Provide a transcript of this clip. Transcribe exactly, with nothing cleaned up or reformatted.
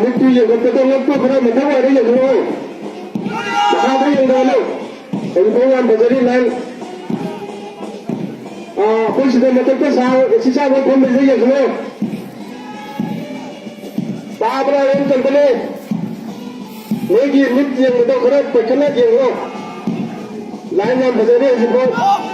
ꯃꯤꯠꯇꯨ ꯌꯦꯡꯈꯠꯄꯗ ꯉꯛꯇꯨ ꯈꯔ ꯃꯊꯛ ꯋꯥꯏꯗ ꯌꯦꯡꯈꯠꯂꯣ꯫ ꯃꯈꯥꯗ ꯌꯦꯡꯊꯒꯅꯨ꯫ ꯍꯧꯖꯤꯛꯐꯥꯎ ꯌꯥꯝ ꯐꯖꯔꯤ line꯫ ꯑꯥ, ꯑꯩꯈꯣꯏ ꯁꯤꯗ ꯃꯊꯛꯇ ꯁꯥ-, ꯑꯦ ꯁꯤ ꯁꯥꯕ ꯐꯝꯕꯁꯤꯗ ꯌꯦꯡꯈꯠꯂꯣ꯫ ꯇꯥꯕ꯭ꯔꯥ? ꯌꯥꯝ ꯀꯟꯕꯅꯦ꯫ ꯅꯣꯏꯒꯤ ꯃꯤꯠ ꯌꯦꯡꯕꯗꯣ ꯈꯔ ꯄꯩꯈꯠꯂ ꯌꯦꯡꯉꯣ꯫ Line ꯌꯥꯝ ꯐꯖꯔꯤ ꯍꯧꯖꯤꯛꯐꯥꯎ꯫